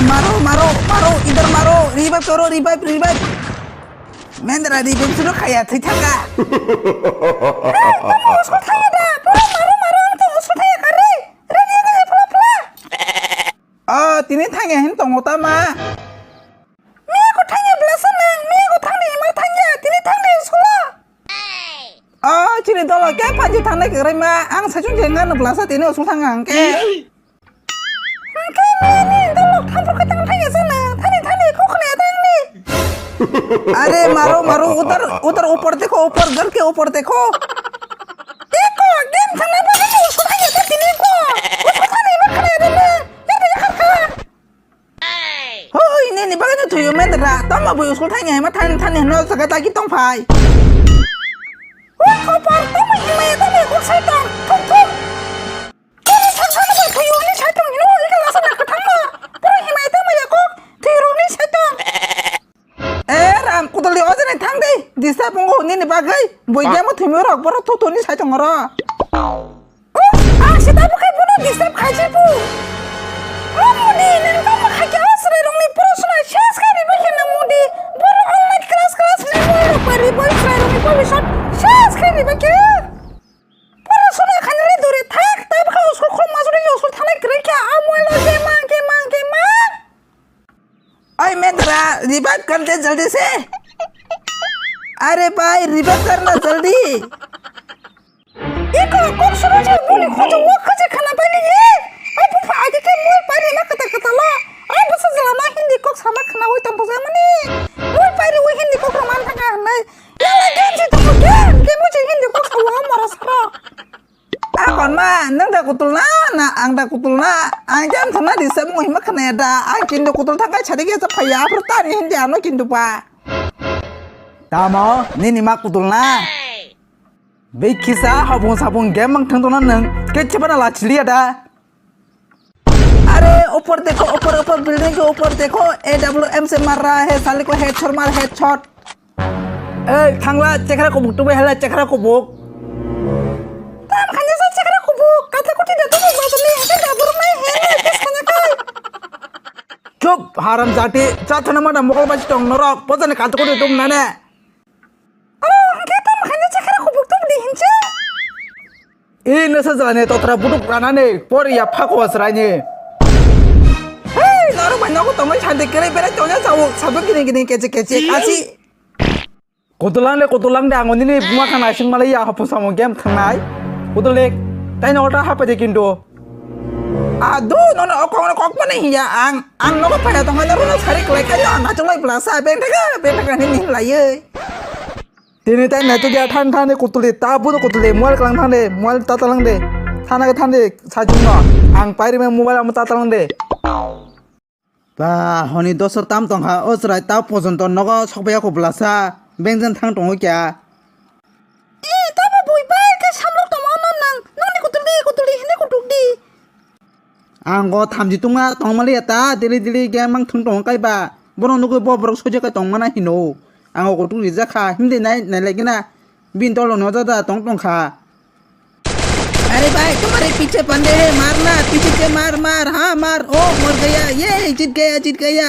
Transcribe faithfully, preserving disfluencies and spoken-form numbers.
Maro, maro, maro, idhar maro, revive karo, revive, revive. Mendra revive suru khaya, thwi thaka. Hey, tamo uskul thangya da, pura maro, maro, ang tamo uskul thangya kare. Ready, ready, pula, pula. Oh, tini thangya hin tongo tama. Miya ko thangya blasa nang, miya ko thangni himar thangya, tini thangni uskula. Oh, chini dolo ke panji thangnai kwrwi ma, ang saichung je ngano blasa tini uskul thang ang ke. Hwnkhe miya ni dolo thampur khe tang thangya sana, thani thani ko khna tang ni. Are maro maro udhar udhar upar dekho, upar ghar ke upar dekho. Eko game thangna bagwi uskul thangya tini ko. Uskul thangni ma khna tang ni. Hoi, nini bagwi no thuyo mendra. Tamo bui uskul thangya hima than than hino jaga dagi tong phai. Oi khopor, tamo himaya tamo kok sai tong. Thum thum. Tamo thang thang bai thuyo ni sai tong hino ika lasa na ka thang ma. Pura himaya tamo ya kok. Thuyo ni sai tong. Eh, ram kudali ojane thang de. Disa pungo nini bagwi. Bui demo thumi rok boro thu thu ni sai tong ro. Ang se tabuk khe bono disturb khaijak bo. O Modi, nang tamo khaikhe o chwrairokni porosona ses khe ribai khe nang Modi. Bono online class class ni mobile rok bai ribai chwrairokni bobisot ses khe ribai khe. Porosona khainani dure thak, tabuk khe uskul khuluk masuri uskul thanai kwrwi khe a mobile o game mang, game mang, game mang. Oi mendra, revive kar de jaldi se. Are bhai, revive kar na jaldi. Iko kok suru je buli khojo wak khaje khana pai ni ye. Ai bupha agi ke mui pai ni na kata kata la. Ai basa jala na hindi kok sama khana oi tong bujai mani. Mui pai ni oi hindi kok roman thanga hanai. Yala gen si tong gen, gen mui je hindi kok sawa mora sara. A konma, nwng da kutul na, na ang da kutul na. Ang jam thana di se mui ma khana da. Ang kintu kutul thakai chari ge sa phaya, aphur tani hindi ano kintu pa. Tamo, nini ma kutul na. Bikisa habung sabung game mang thang tona nang, kechebana la chiliya da. Are, ऊपर देखो, ऊपर, ऊपर building के ऊपर देखो, A W M से मार रहा है, साले को headshot मार, headshot. Ei, thangla, chekra kubuk tubai hala, chekra kubuk. Tam khanya sa chekra kubuk, kata kuti da tubai bazali, hake da burmai he, kes khanya kai. Chup, haram jati, cha thana mana mokol bachi tong norok, bojani kata kuti tum nane. Oh, hwnkhe tamo khaina chakra kubuk tong di hinse? E nasa jani totra buduk ranani por ya phako asraini. Hey, norok bai nogo tongwi sandi kere bere tonya chao, sabuk gini gini keche keche, asi. Kutulang le, kutulang de, ang nini buma khana sing malai ya, hapu samo game thangnai. Kutul de, tai nogo ta hapa de kintu. Adu, nono okong no kok mani hiya ang, ang nogo phaya tong, nono sari klai khayo, na chulai blasa, beng thaga, beng thaga ni nin lai. Tini tai naituk ya than than de kutuli, ta bu kutuli, mual klang than de, mual ta talang de, thana ke than de, sajung no, ang pairi me mobile am ta talang de. Ba, honi dosor tam tongkha, o chwrai ta pojonto nogo sokpaiya kho blasa, bengjan thang tongo kya? E, tamo bui bai khe samlok tongma no nang, nangni kutul di, kutul di, hini kutuk di. Ang go thamchi tungma tongmaliya ta, daily daily game mang thung tongo kaiba. Bono nugui bo borok soja kai tongmana hino. Ang go kutuk rijak kha, himdi nai, nai lai gina. Bini dolo no jada tong tongkha. अरे भाई, तुम्हारे पीछे बंदे हैं, मारना, पीछे से मार, मार, हाँ, मार, ओ, मर गया, ये, जीत गया, जीत गया।